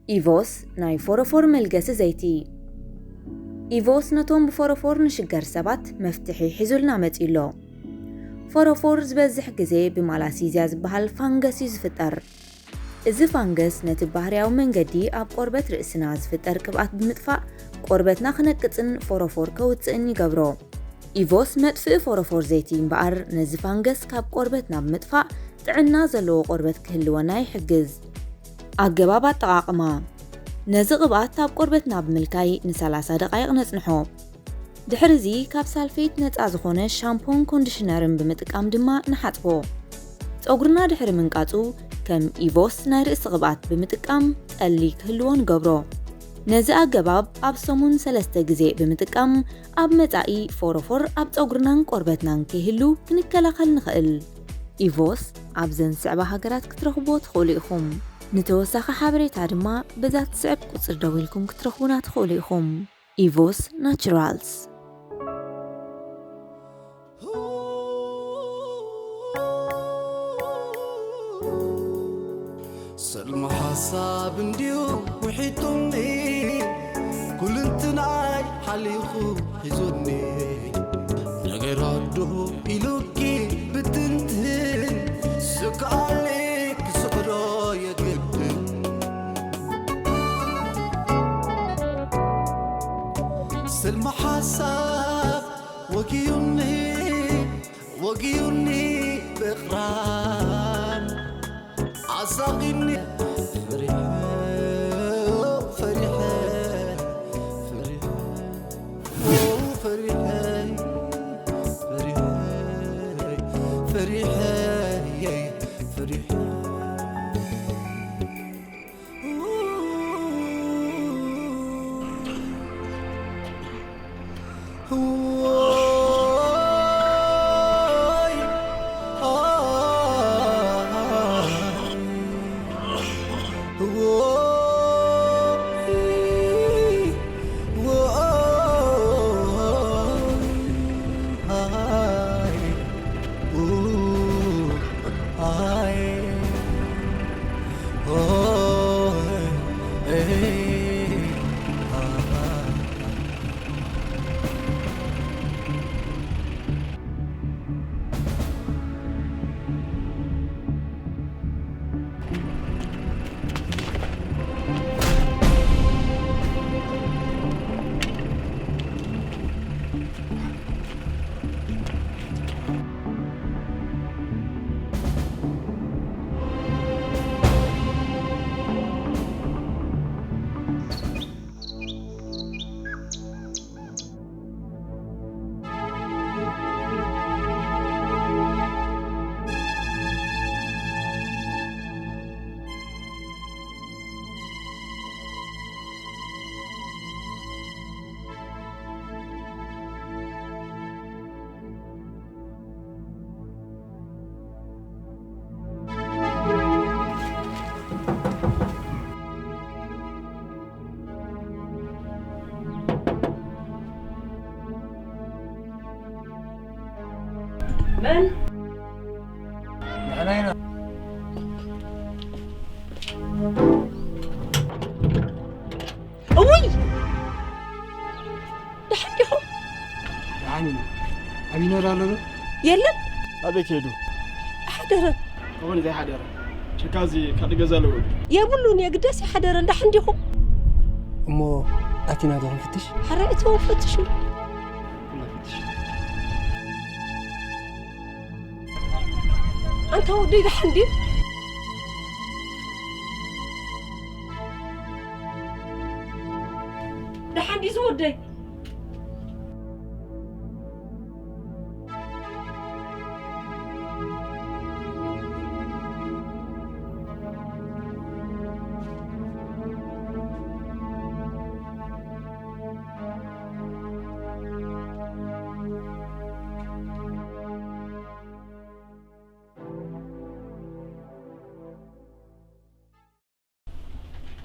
ኢቮስ ናይ ፎሮፎር መልገሲ ዘይቲ። ኢቮስ ነቶም ብፎሮፎር ንሽገር ሰባት መፍትሒ ሒዙልና መጺኡ ኣሎ። ፎሮፎር ዝበዝሕ ግዜ ብማላሲዝያ ዝበሃል ፋንገስ እዩ ዝፍጠር። እዚ ፋንገስ ነቲ ባህርያዊ መንገዲ ኣብ ቆርበት ርእስና ዝፍጠር ቅብኣት ብምጥፋእ ቆርበትና ክነቅጽን ፎሮፎር ከውጽእን ይገብሮ። ኢቮስ መጥፍኢ ፎሮፎር ዘይቲ እምበኣር ነዚ ፋንገስ ካብ ቆርበትና ብምጥፋእ ጥዕና ዘለዎ ቆርበት ክህልወና ይሕግዝ። ኣገባብ ኣጠቓቕማ። ነዚ ቅብኣት ኣብ ቆርበትና ብምልካይ ን30 ደቓይቕ ነጽንሖ። ድሕሪ እዚ ካብ ሳልፌት ነጻ ዝኾነ ሻምፖን ኮንዲሽነርን ብምጥቃም ድማ ንሓጽቦ። ጸጉርና ድሕሪ ምንቃጹ ከም ኢቮስ ናይ ርእሲ ቅብኣት ብምጥቃም ጠሊ ክህልዎ ንገብሮ። ነዚ ኣገባብ ኣብ ሰሙን ሰለስተ ግዜ ብምጥቃም ኣብ መጻኢ ፎሮፎር ኣብ ጸጉርናን ቆርበትናን ከይህሉ ክንከላኸል ንኽእል። ኢቮስ ኣብዘን ዝስዕባ ሃገራት ክትረኽብዎ ትኽእሉ ኢኹም። ንተወሳኺ ሓበሬታ ድማ በዛ ትስዕብ ቁጽሪ ደዊልኩም ክትረኽቡና ትኽእሉ ኢኹም። ኢቮስ ናቹራልስ። ሰልማ ሓሳብ እንድዩ ውሒጡኒ፣ ኩልንትናይ ሓሊኹ ሒዙኒ። ነገራት ዶ ኢሉኪ ብትንትን፣ ስክኣለይ ክስዕሮ የግድን። ሰልማ ሓሳብ ወጊዩኒ፣ ወጊዩኒ ብቕራን ኣሳቒኒ። ፈሪሐ፣ ፈሪሐ፣ ፈሪሐ፣ ፈሪሐ፣ ፈሪሐ፣ ፈሪሐ፣ ፈሪሐ። መን? ንሕና ኢና። እውይ! ደሓን ዲኹም? ደሓን ኢና። ኣቢኖር ኣሎ ዶ? የለን። ኣበይ ከይዱ? ሓደረ። ከምኡ ዘይሓደረ። ጭካ እዚ ካዲ ገዛ ኣለዎ ዶ? የብሉን፣ የግደስ ኣይሓደረን። ደሓን ዲኹም? እሞ ኣቲና ዶ ክንፍትሽ? ሓራይ እተው፣ ፈትሹ። ክንፍትሽ። ኣንታ ወደይ ደሓን ድዩ? ደሓን ድዩ ዝወደይ?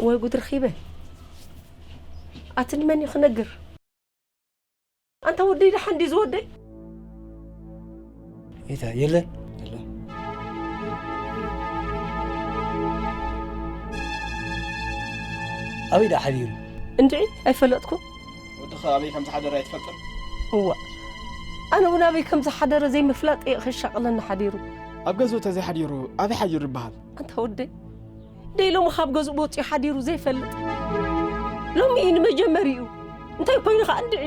ወይ ጉድ ረኺበ። ኣቲ ንመን እዩ ክነግር? ኣንታ ወደይ ደሓን ድዩ ዝወደይ? የታ የለን። ኣበይ ደኣ ሓዲሩ? እንድዒ ኣይፈለጥኩ። ወድኺ ኣበይ ከም ዝሓደረ ኣይትፈልጥን? እዋ፣ ኣነ እውን ኣበይ ከም ዝሓደረ ዘይምፍላጥ እየ ከሻቕለኒ ሓዲሩ። ኣብ ገዝኡ ተዘይሓዲሩ ኣበይ ሓዲሩ ይበሃል? ኣንታ ወደይ፣ ደይ ሎሚ ካብ ገዝኡ ወፂኡ ሓዲሩ ዘይፈልጥ? ሎሚ እዩ ንመጀመሪኡ። እንታይ ኮይኑ ኸዓ እንድዒ?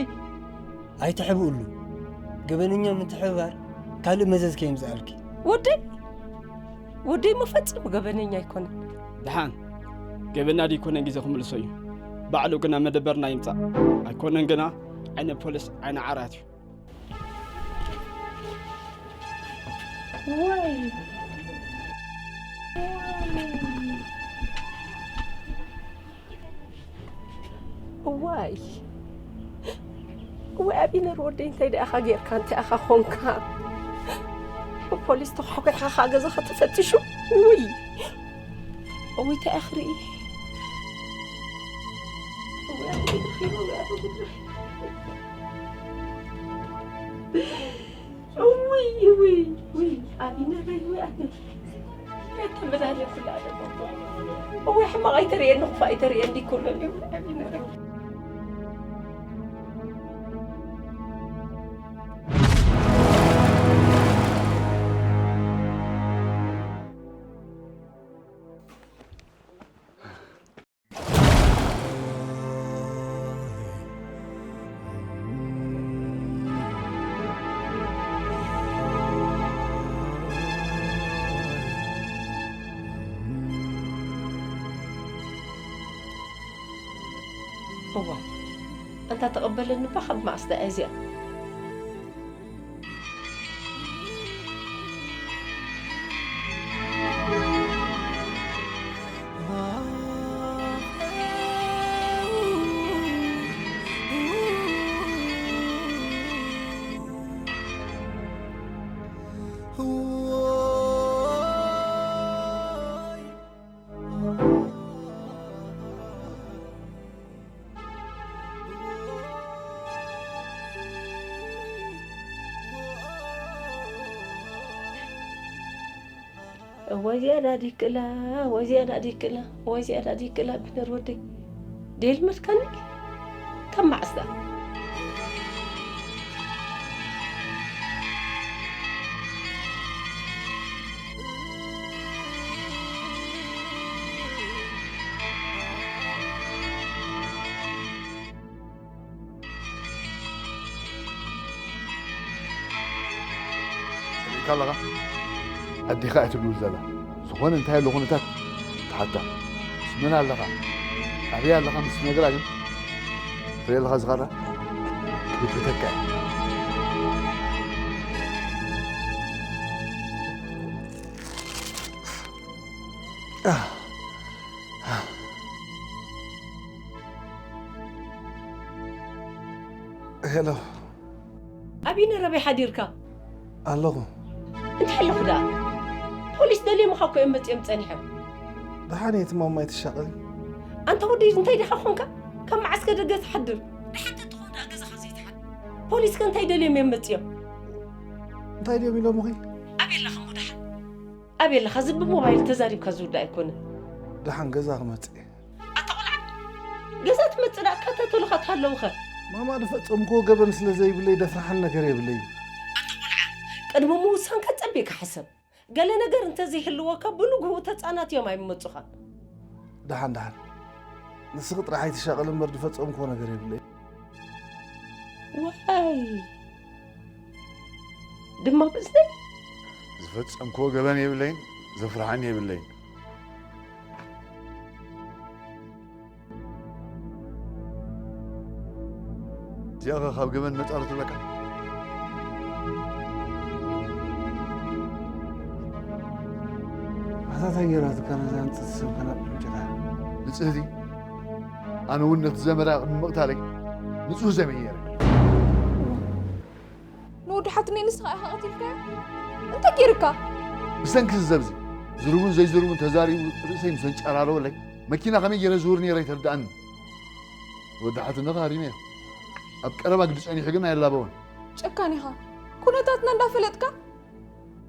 ኣይትሕብእሉ። ገበነኛ ምትሕብባር ካልእ መዘዝ ከየምፅኣልኪ። ወደይ፣ ወደይ እሞ ፈጺሙ ገበነኛ ኣይኮነን። ደሓን፣ ገበና ድይኮነን ግዜ ክምልሶ እዩ። ባዕሉ ግና መደበርና ይምጻእ። ኣይኮነን ግና ዓይነ ፖሊስ ዓይነ ዓራት እዩ። ወይ። እዋይ። እዋይ ኣቢነር ወደይ እንታይ ደኣኻ ጌርካ እንታይ ኣኻ ኾንካ? ፖሊስ ተዃሒኻ ገዛኻ ተፈትሹ? ውይ። እውይ እንታይ ኣኽርኢ? እውይ ኣቢነር እውይ ኣቢነር። እውይ እውይ እውይ ኣቢነረይ እውይ ኣቢነር። እወ ሕማቕ ኣይተርእየኒ ክፉእ ኣይተርእየኒ ይኮነን እዩ። እዋ፣ እንታ ተቐበለኒ እባ ካብ መዓስ ደኣ እዚኣ? ወዚያ ናዲክላ፣ ወዚያ ናዲክላ፣ ወዚያ ናዲክላ ብነር ወደይ። ዴል መድከኒ ከም ማዕስዳ። ሰሚዕካ ኣለኻ? ኣዴኻ እያ ትድውል ዘላ። ዝኾነ እንታይ ኣሎ ኩነታት ትሓታ። ምስ መን ኣለኻ? ኣበይ ኣለኻ ምስ ትነግራ ግን፣ ትሪኦ ኣለኻ ዝኸራ? ክትብተካ እያ። ሄሎ። ኣቢነር ኣበይ ሓዲርካ? ኣለኹ። እንታይ ኣለኹ ደኣ? ፖሊስ ደልዮምኻ እኮ እዮም መጺኦም ጸኒሖም። ደሓን እየ፣ ትማማ ኣይትሻቐሊ። ኣንታ ወደይ እንታይ ደሓ ኾንካ? ካብ መዓስከ ደገ ትሓድር? ደሓን ተትኾን ደኣ ገዛኻ ዘይትሓድር። ፖሊስከ እንታይ ደልዮም እዮም መጺኦም? እንታይ ድዮም ኢሎምኺ? ኣበይ ኣለኻ እሞ ደሓን? ኣበይ ኣለኻ? እዚ ብሞባይል ተዛሪብካ ዝውዳእ ኣይኮነን። ደሓን ገዛ ክመጽእ እየ። ኣታ ቆልዓ፣ ገዛ ትመጽእ ደኣ እከታተሉኻ ተሃለዉኸ? ማማ ዝፈጸምክዎ ገበን ስለ ዘይብለይ ደፍርሓን ነገር የብለይን። ኣታ ቆልዓ፣ ቅድሚ ምውሳንካ ጸቢቕካ ሕሰብ። ገለ ነገር እንተዘይህልወካ ብንግህኡ ተጻናትዮም ኣይመጹኻን። ደሓን ደሓን። ንስኺ ጥራሕ ኣይትሻቐሊ እምበር ዝፈጸምክዎ ነገር የብለይን። ዋይ። ድማ ብእዝነይ? ዝፈጸምክዎ ገበን የብለይን፣ ዘፍርሓኒ የብለይን። እዚኣ ኸ ካብ ገበን ነጻ ዶ ትብለካ? ኣታ እንታይ ገይራትካ ነዛ ንጽህቲ ሰብ ከናብ ምጭታ? ንጽህቲ? ኣነ እውን ነቲ ዘመዳ ቅድሚ ምቕታለይ ንጹህ ዘመይ ነይረ። ንወዲ ሓትነይ ንስኻ ኢኻ ቀቲልካዮ? እንታይ ገይርካ? ብሰንኪ እዚ ዘብዚ ዝርቡን ዘይዝርቡን ተዛሪቡ ርእሰይ ምስ ኣንጨራረወለይ መኪና ከመይ ገይረ ዝውር ነይረ ኣይተርድኣኒ። ወዲ ሓትነኻ ሃሪመዮ። ኣብ ቀረባ ግዲ ጸኒሑ ግን ኣየላበወን። ጨካን ኢኻ። ኩነታትና እንዳፈለጥካ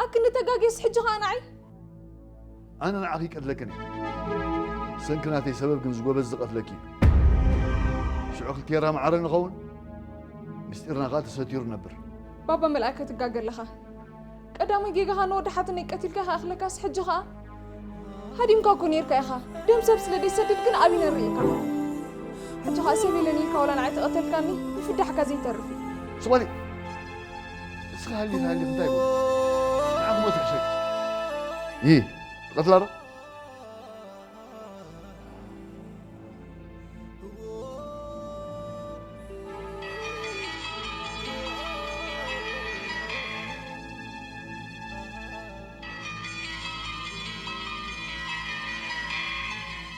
ኣክኒ ተጋግየስ ሕጂ ኸኣ ንዓይ? ኣነ ንዓኺ ይቀትለክን እየ። ሰንኪ ናተይ ሰበብ ግን ዝጎበዝ ዝቐትለኪ እዩ። ሽዑ ክልቴና ማዕረ ንኸውን፣ ምስጢርና ከኣ ተሰቲሩ ነብር። ባባ መልኣከ ትጋገ ኣለኻ። ቀዳማይ ጌጋኻ ንወዲ ሓትነይ ቀቲልካ ከኣኽለካስ ሕጂ ኸኣ ሃዲምካ እኮ ነይርካ ኢኻ። ደም ሰብ ስለ ደይሰድድ ግን ኣቢነ ርኢካ። ሕጂ ኸኣ ሰብ የለን ኢልካ ዋላ ንዓይ ተቐተልካኒ ምፍዳሕካ ዘይተርፍ እዩ። ስቕ በሊ። እስኻ ሃሊኻ ሃሊኽ እንታይ ይብሉ? ንዓኹም ትሕሸኪ። ይህ ትቐትላ ዶ?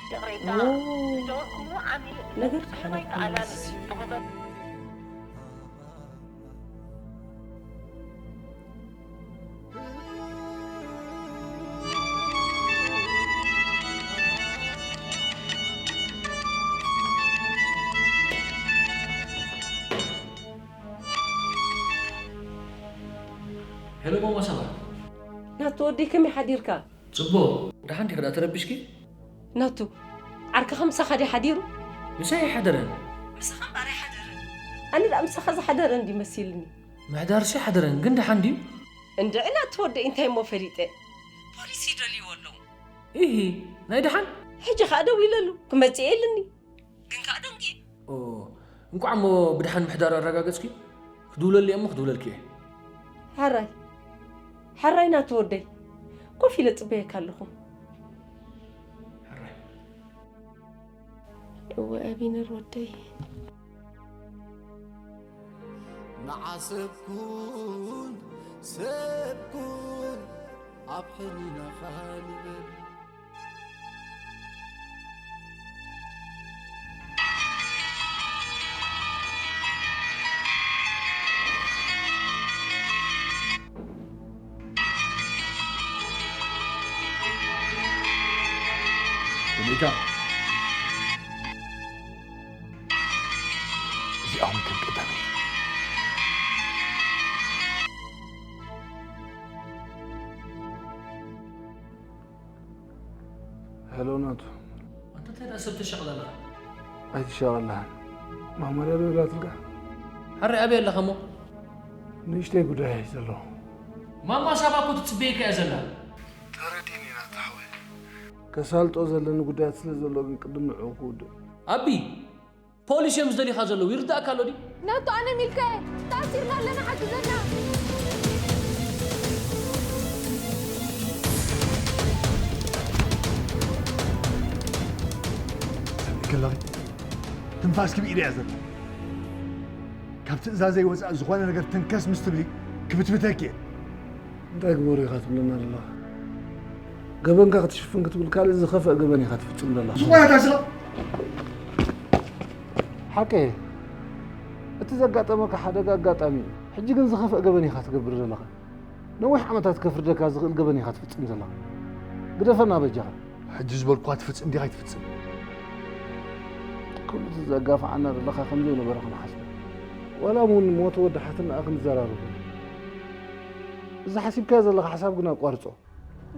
ይቕሬታ ዝገበርኩሞ ዓሚ ነገር ፍጹም ኣይከኣላን እዩ። ሄሎ ማማ ሳባ። ናቱ ወደይ ከመይ ሓዲርካ? ጽቡቕ። ደሓን ዲኺ? ደኣ ተረቢሽኪ? ናቱ ዓርክኻ ምሳኻ ድዩ ሓዲሩ? ምሳይ ኣይሓደረን። ምሳኻ እምበኣር ኣይሓደረን። ኣነ ደኣ ምሳኻ ዝሓደረ እንዲ መሲልኒ። ምሕዳርሲ ኣይሓደረን፣ ግን ደሓን ድዩ? እንድዒ ናቱ ወደይ እንታይ እሞ ፈሊጠ? ፖሊስ ይደልይዎ ኣለዉ። ኢሂ፣ ናይ ደሓን? ሕጂ ኸኣ ደዊለሉ ክመጽእ የልኒ። ግን ከኣ ደንጊ። ኦ፣ እንቋዕ እሞ ብደሓን ምሕዳሩ ኣረጋገጽኪ። ክድውለሉ እየ እሞ ክድውለልኪ እየ። ሓራይ ሓራይ ናቱ ወደይ ኮፍ ኢለ ጽበየካ ኣለኹ። ሕራይ። እወ ኣቢነር ወደይ። ንዓሰብ ኩን ሰብ ኩን ኣብ ሕሊናኻ ንበር። እዚኣ እውን ከም ቀዳመይ። ሄሎ ናቱ። ኣንታ እንታይ ደኣ ሰብ ተሻቕል ኣለኻ? ኣይትሻቐል ደሓን። ማማ ድያ ደዊላትልካ? ሓራይ ኣበይ ኣለኻ እሞ? ንእሽተይ ጉዳይ እየ ዘለኹ። ማማ ሳባ እኮ ትጽበየካ እያ ዘላ። ተረዲእኒ ናቱ ሓወይ። ከሳልጦ ዘለኒ ጉዳያት ስለ ዘሎ ግን ቅድም ንዕኡ ክውድእ። ኣቢ፣ ፖሊስ እዮም ዝደልዩኻ ዘለዉ፣ ይርዳእካ ኣሎ ድዩ? ናቱ ኣነ ሚልካ እየ። ተኣሲርና ኣለና ሓግዘና። ከላኺ ትንፋስኪ ብኢደይ እያ ዘላ። ካብ ትእዛዘይ ወፃእ ዝኾነ ነገር ተንከስ ምስ ትብሊ ክብትብተኪ እየ። እንታይ ግበሩ ኢኻ ትብለና ዘለኻ? ገበንካ ክትሽፍን ክትብል ካልእ ዝኸፍአ ገበን ኢኻ ትፍጽም ዘለኻ። ዝኾነ ታስራ ሓቀይ እቲ ዘጋጠመካ ሓደጋ ኣጋጣሚ እዩ። ሕጂ ግን ዝኸፍአ ገበን ኢኻ ትገብር ዘለኻ። ነዊሕ ዓመታት ከፍርደካ ዝኽእል ገበን ኢኻ ትፍጽም ዘለኻ። ግደፈና በጃኻ። ሕጂ ዝበልኩኻ ትፍጽም ዲኻ ኣይትፍጽም? ኩሉ እቲ ዘጋፍዓና ዘለኻ ከም ዘይነበረ ክንሓስቦ። ዋላ እውን ሞት ወዲ ሓትንኣ ክንዘራረበሉ። እዚ ሓሲብካዮ ዘለኻ ሓሳብ ግን ኣቋርጾ።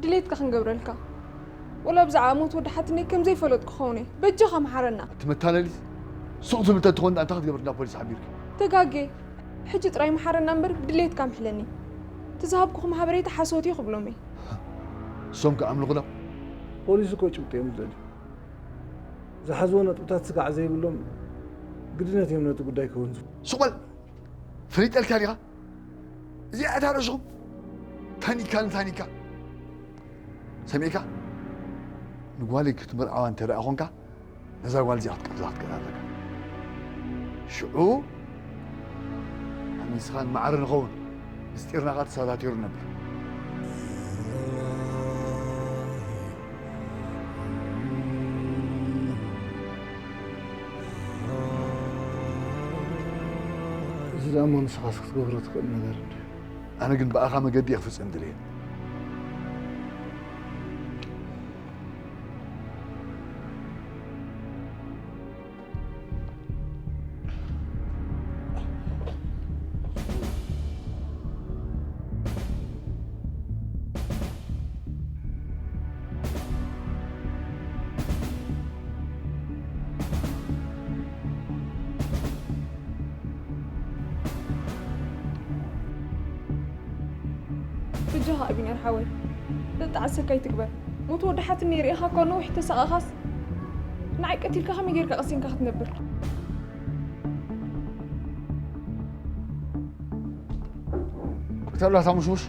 ድሌትካ ክንገብረልካ። ወላ ብዛዕባ ሞት ወዲ ሓትነይ ከም ዘይፈለጥኩ ክኸውን እየ። በጃኻ መሓረና። ኣቲ መታለሊት ሱቕ ትብል ተትኾን እንታይ ክትገብር እንዳ ፖሊስ ሓቢርኪ? ተጋጌ። ሕጂ ጥራይ መሓረና እምበር ብድሌትካ ምሕለኒ። እቲ ዝሃብኩኹም ሓበሬታ ሓሶት እዩ ክብሎም እየ። እሶም ከኣ ኣምልኹና። ፖሊስ እኮ ጭብጢ እዮም ዝደልዩ። ዝሓዝዎ ነጥብታት ስጋዕ ዘይብሎም ግድነት እዮም ነቲ ጉዳይ ከወንዝፉ። ሱቕ በል! ፈሊጠልካ ዲኻ? እዚኣ እታ ርእስኹም ታኒካ ንታኒካ ሰሚዕካ? ንጓለይ ክትምርዓዋ እንተ ደኣ ኾንካ ነዛ ጓል እዚኣ ክትቀትላ ክትክእል ኣለካ። ሽዑ ኣነ ንስኻን ማዕረ ንኸውን፣ ምስጢርና ኸኣ ተሰታቲሩ ነብር። እዚ ደኣ እሞ ንስኻስ ክትገብሮ ትኽእል ነገር እንድዩ። ኣነ ግን ብኣኻ መገዲ እየ ክፍጽም ድልየ። ብጃኻ ኣቢነር ሓወይ፣ ዘጣዕሰካ ኣይትግበር። ሞት ወዲ ሓትኒ ርኢኻ እኳ ነዊሕ ተሳቐኻስ፣ ንዓይ ቀቲልካ ከመይ ጌርካ ቀሲንካ ክትነብር? ቅተላ እታ ሙሽሙሽ።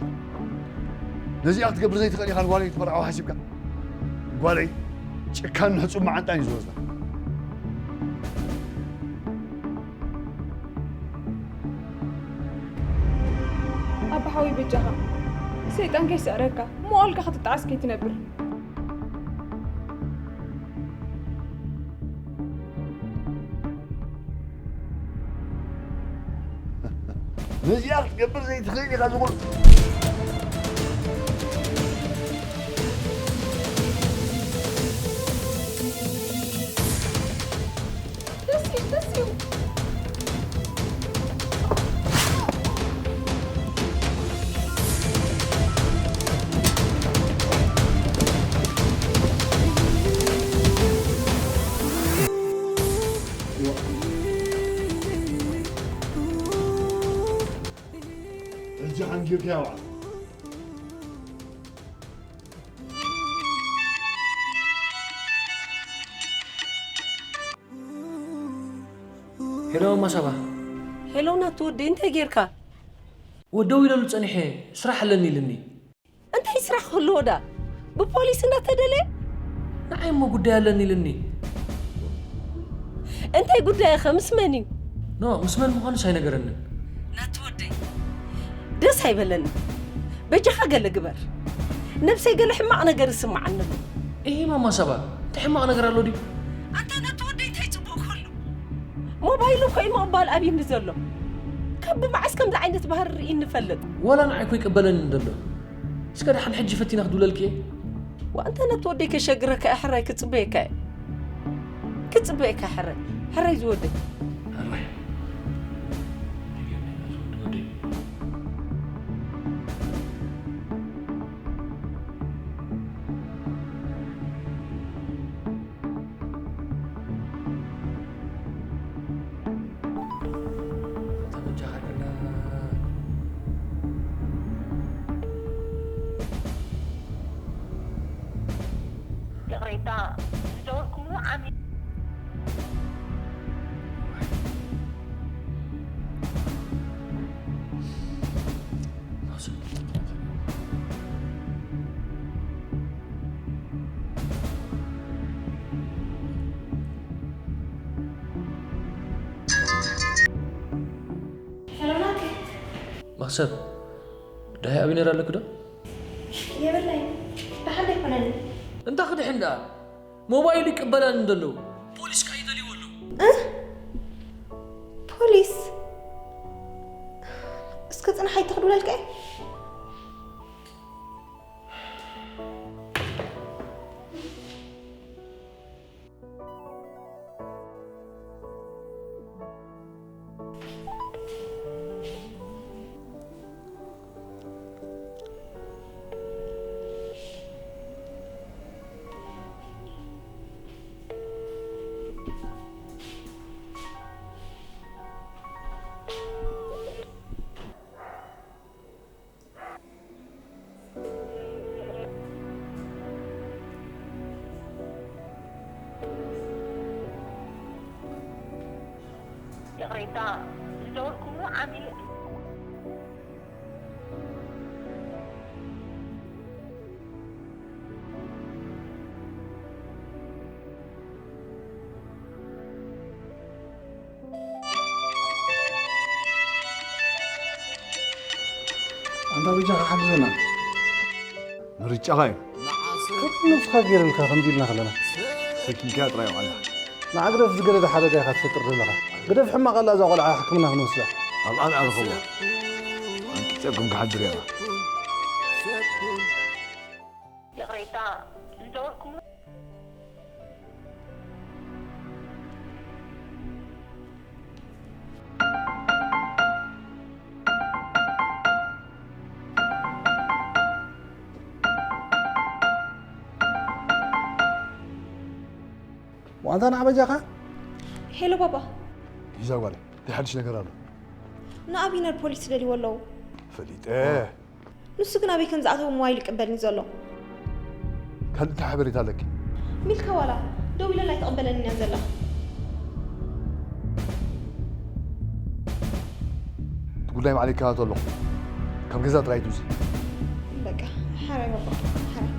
ነዚኣ ክትገብር ዘይትኽእል ኢኻ ንጓለይ ትመርዓዋ ሓሲብካ? ጓለይ ጭካን ንሕጹብ መዓንጣን እዩ ዝወስዳ። ኣባ ሓወይ በጃኻ፣ ሰይጣን ከይስዕረካ፣ መዋልካ ክትጠዓስ ከይትነብር። ነዚኣ ክትገብር ዘይትኽእል ኢኻ ዝኹሉ። ደስ እዩ፣ ደስ እዩ። ሕጂ ሓንጊርካያ ውዓል። ሄሎ ማሳባ። ሄሎ ናቱ ወደይ፣ እንታይ ጌርካ? ወደው ኢለሉ ጸኒሐ፣ ስራሕ ኣለኒ ኢልኒ። እንታይ ስራሕ ክህልዎ ዳ? ብፖሊስ እንዳተደለየ? ንዓይ እሞ ጉዳይ ኣለኒ ኢልኒ። እንታይ ጉዳይኸ? ምስ መን እዩ? ኖ፣ ምስ መን ምዃኑስ ኣይነገረንን። ናቱ ወደይ፣ ደስ ኣይበለኒ። በጃኻ ገለ ግበር። ነብሰይ ገለ ሕማቕ ነገር ይስምዓኒ ኣሎ። እሂ ማማ ሳባ፣ እንታይ ሕማቕ ነገር ኣሎ ድዩ? ኣንታ ናቱ ወደይ፣ እንታይ ጽቡቕ ክህሉ? ሞባይሉ እኮ እዩ ምቕባል ኣብይኒ ዘሎ። ካብ ብመዓስ ከምዚ ዓይነት ባህሪ ርኢ እንፈልጥ? ወላ ንዓይ እኮ ይቅበለኒ እንደሎ። እስከ ደሓን ሕጂ ፈቲና ክድውለልኪ እየ። ዋንተ ነቲ ወደይ ከሸግረካ እየ፣ ሕራይ ክጽበየካ እየ። ክጽበየካ ሕራይ። ሕራይ ዝወደይ። ሕራይ። ወደይ። ይቕሬታ፣ ዝደወልኩምሉ ዓሚ- ሄሎ ናቲ። መኽሰብ፣ ደሃይ ኣቢነር ኣለኪ ዶ? የብለይን። ደሓን ኣይኮነን። እንታ ክድሕን ደኣ? ሞባይሉ ይቅበለኒ እንደሎ። ፖሊስ ከኣ ይደልይዎ ኣለዉ። እ? ፖሊስ? እስከ ጽንሓይ ትኽድውለልካ እየ። ይቕሬታ፣ ዝደወልኩምሉ ዓሚል ኣንታ በጃኻ ሓግዘና። ምርጫኻ እዩ። ከም ነብስኻ ገይርልካ ከምዚ ኢልና ከለና። ሰኪንካያ ጥራይ ዋላ። ንዓግደፍ ዝገደደ ሓደጋ ኢኻ ትፈጥር ዘለኻ። ግደፍ ሕማቕ ኣላ እዛ ቆልዓ ሕክምና ክንወስዳ። ኣብኣ ንኣርኽቦ። ኣንጥጨኩም ክሓድር እያ። ይቕሬታ፣ ዝደወልኩምሉ ዋንታ ንዓ በጃኻ? ሄሎ ባባ። ይዛ ጓለይ፣ እንታይ ሓድሽ ነገር ኣሎ? ንኣቢነር ፖሊስ ደልይዎ ኣለዉ። ፈሊጠ። ንሱ ግን ኣበይ ከም ዝኣተወ ሞባይሉ ይቅበልኒ ዘሎ። ካልእ እንታይ ሓበሬታ ኣለኪ? ሚልካ ዋላ ደው ኢለን ኣይትቕበለንን እያ ዘላ። እቲ ጉዳይ ማዕለይ ይከታተሎ ኣለኹ። ካብ ገዛ ጥራይ ትውፂ። በቃ ሓራይ ባባ ሓራይ።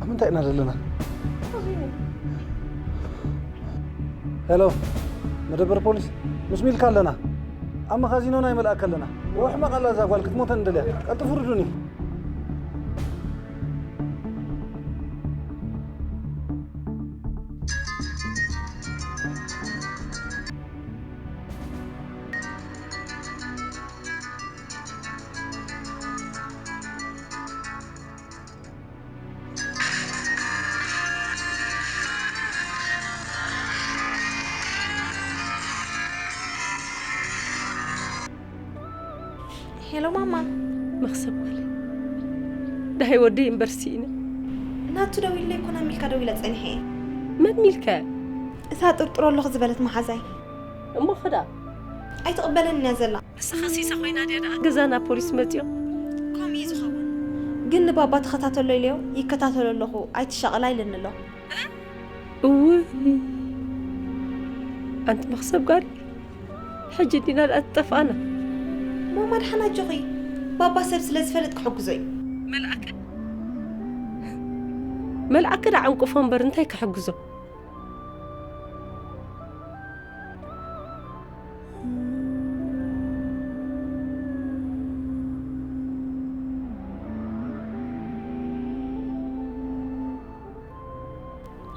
ኣብ ምንታይ ኢና ዘለና? ኣኺሉ ሄሎ፣ መደበር ፖሊስ፣ ምስ ሚልካ ኣለና። ኣብ መኻዚኖ ናይ መልኣክ ኣለና። ወሕመቕ ኣላ እዛ ጓል ክትሞተ እንደልያ። ቀልጥፉ ርዱኒ። ሄሎ ማማ። መኽሰብ ጓለይ፣ ዳሃይ ወደይ እምበር ስኢነ። ናቱ ደው ኢለ ይኮና ሚልካ ደው ኢለ ጸኒሐ እየ። መን ሚልከ? እታ ጥርጥሮ ኣለኹ ዝበለት መሓዛይ። እሞ ኸዳ ኣይትቕበለንን እያ ዘላ። ንስኻ ሲሳ ኮይና ድያ ደኣ ገዛና ፖሊስ መፅዮም? ከምኡ እዩ ዝኸውን። ግን ንባባ ተኸታተሎ ኢለዮ ይከታተሎ ኣለኹ ኣይትሻቐላ ኢለኒ ኣሎ። እውይ ኣንቲ መኽሰብ ጋሪ፣ ሕጂ ዲና ደኣ ትጠፍኣና። ማማ ደሓን ኣጆኺ፣ ባባ ሰብ ስለ ዝፈልጥ ክሕግዞ እዩ። መልኣከ መልኣከ ደኣ ዕንቁፎ እምበር እንታይ ክሕግዞ?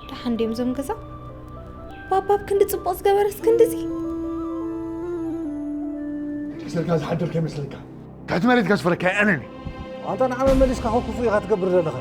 ደሓን ድዮም እዞም ገዛ? ባባ ኣብ ክንዲ ጽቡቕ ዝገበረስ ክንድዚ? ከይመስለካ ዝሓደር ከይመስለካ። ካብቲ መሬት ከስፍረካ ኣነ ነኝ። ኣንታ ንዓ መመሊስካ ከኩፉ ኢኻ ትገብር ዘለኻ።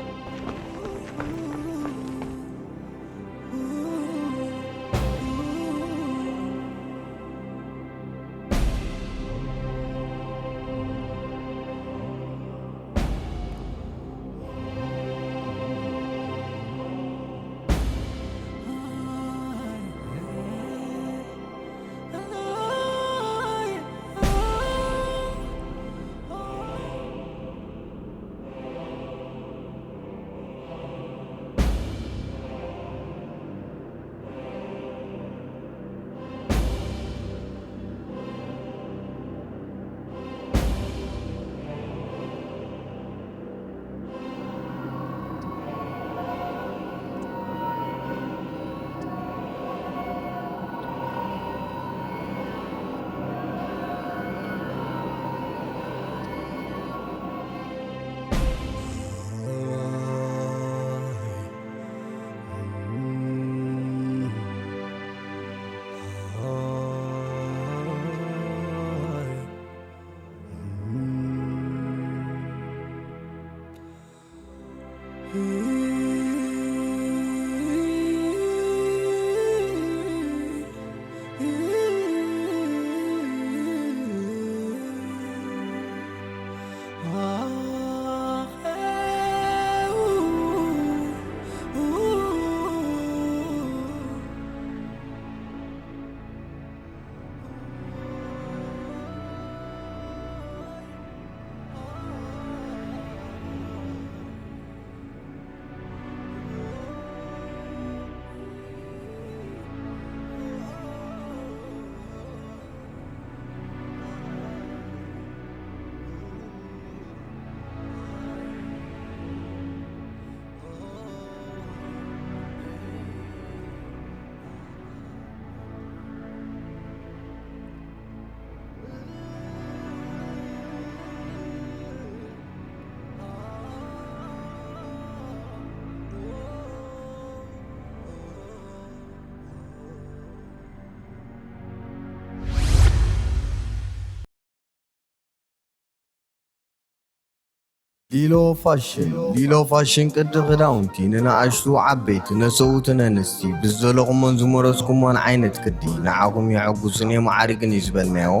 ሊሎ ፋሽን ሊሎ ፋሽን ቅዲ ክዳውንቲ ንንኣሽቱ ዓበይቲ ነሰውትን ኣንስቲ ብዝደለኹሞን ዝመረፅኩሞን ዓይነት ቅዲ ንዓኹም የሐጉስን የመዓርግን እዩ ዝበልናዮ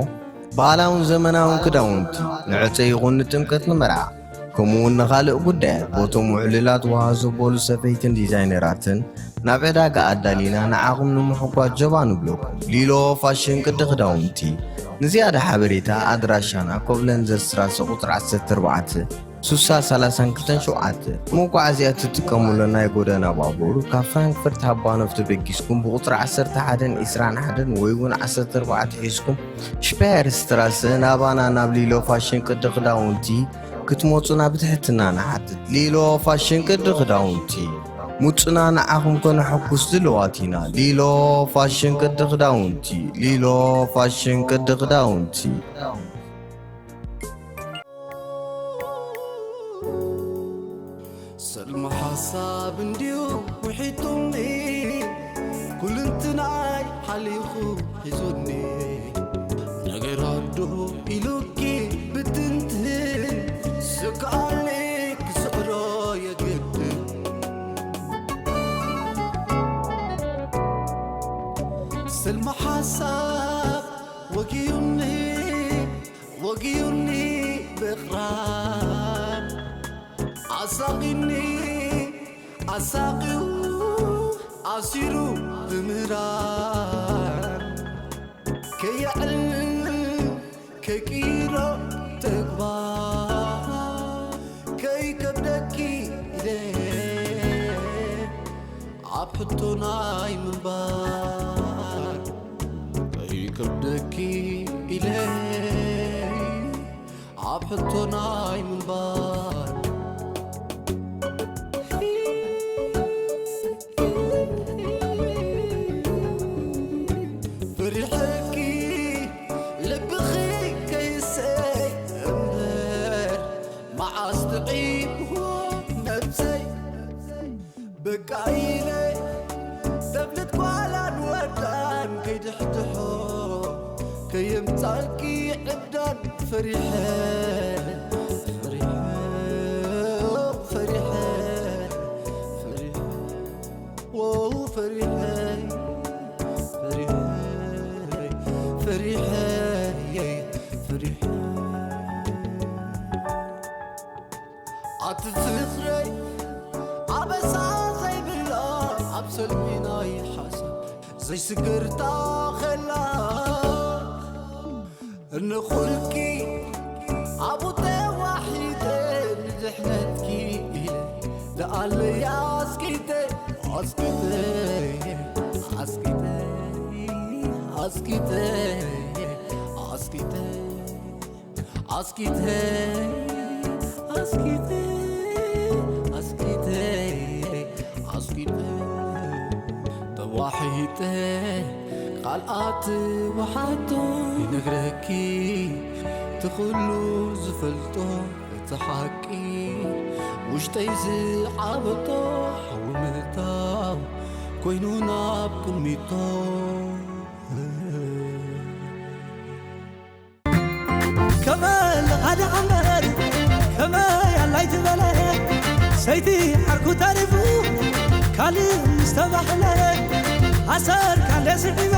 ባህላውን ዘመናውን ክዳውንቲ ንዕፀ ይኹን ንጥምቀት ንመርዓ ከምኡ እውን ንኻልእ ጉዳያት ቦቶም ውዕልላት ውሃ ዘበሉ ሰፈይትን ዲዛይነራትን ናብ ዕዳጋ ኣዳሊና ንዓኹም ንምሕጓስ ጀባ ንብለኩም። ሊሎ ፋሽን ቅዲ ክዳውንቲ ንዝያዳ ሓበሬታ ኣድራሻና ኮብለንዘ ስትራሰ ቁጽሪ ዓሰርተ ኣርባዕተ፣ ስሳ ሰላሳን ክልተን ሸውዓተ። መጓዓዝያ እትጥቀሙሉ ናይ ጎደና ባቡር ካብ ፍራንክፈርት ሃባኖፍ ተበጊስኩም ብቁጽሪ ዓሰርተ ሓደን ዕስራን ሓደን ወይ እውን ዓሰርተ ኣርባዕተ ሒዝኩም ሽፓየር ስትራሰ ናባና ናብ ሊሎ ፋሽን ቅዲ ክዳውንቲ ክትመጹና ብትሕትና ንሓትት። ሊሎ ፋሽን ቅዲ ክዳውንቲ። ሙጽና ንዓኹም ከነሐጉስ ድልዋት ኢና። ሊሎ ፋሽን ቅዲ ክዳውንቲ። ሊሎ ፋሽን ቅዲ ክዳውንቲ። ሰልሚ ሓሳብ እንድዩ ውሒጡኒ፣ ኩልንትናይ ሓሊኹ ሒዙኒ። ነገር ኣዶ ኢሉኪ ብትንትን፣ ስክኣለይ ክስዕሮ የግድን። ሰልሚ ሓሳብ ወጊዩኒ፣ ወጊዩኒ ብቕራብ። ኣሳቒኒ ኣሳቒዩ ኣሲሩ ብምህራር። ከየዕል ከይቅይሮ ተግባር። ከይከብደኪ ኢለ ኣብ ሕቶ ናይ ምንባር። ከይከብደኪ ኢለ ኣብ ሕቶ ናይ ምንባር። ፈሪሐኪ ልብኺ ከይሰይ እምበር፣ መዓስ ጥዒምዎ ነብሰይ። በቃ ኢለ ተፍልጥ ጓላን ወዳን ከይድሕድሖ፣ ከየምጻልኪ ዕብዳን ፈሪሐ፣ ፈሪሐ፣ ፈሪሐ፣ ፈሪሐ፣ ዎ ፈሪሐ፣ ፈሪሐ፣ ፈሪሐ፣ ፈሪሐ። ኣቲ ፍቕረይ ኣበሳ ዘይብላ፣ ኣብ ሰልሚ ናይ ሓሳብ ዘይስገር ታኸላ። እንኹልኪ ኣብኡ ተዋሒጠ፣ ንድሕነትኪ ኢለ ደኣለይ ኣስቂጠ፣ ኣስቂጠ፣ ኣስቂጠ፣ ኣስቂጠ፣ ኣስቂጠ። ኣስቂተ፣ ኣስቂተ፣ ኣስቂተ፣ ኣስቂተ፣ ተዋሒጠ ቃልኣት ወሓቶ ይነግረኪ ትኹሉ ዝፈልጦ እቲ ሓቂ ውሽጠይ ዝዓበጦ ሓዊ ምእታው ኮይኑ ናብ ቅድሚቶ። ከመ ለኻዲ ዓመር ከመይ ኣላይ ትበለ ሰይቲ ዓርኩ ተሪፉ ካልእ ምስ ተባህለ ኣሰር ካለ ስዒበ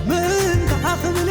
ምእንቲ ሓኽብለ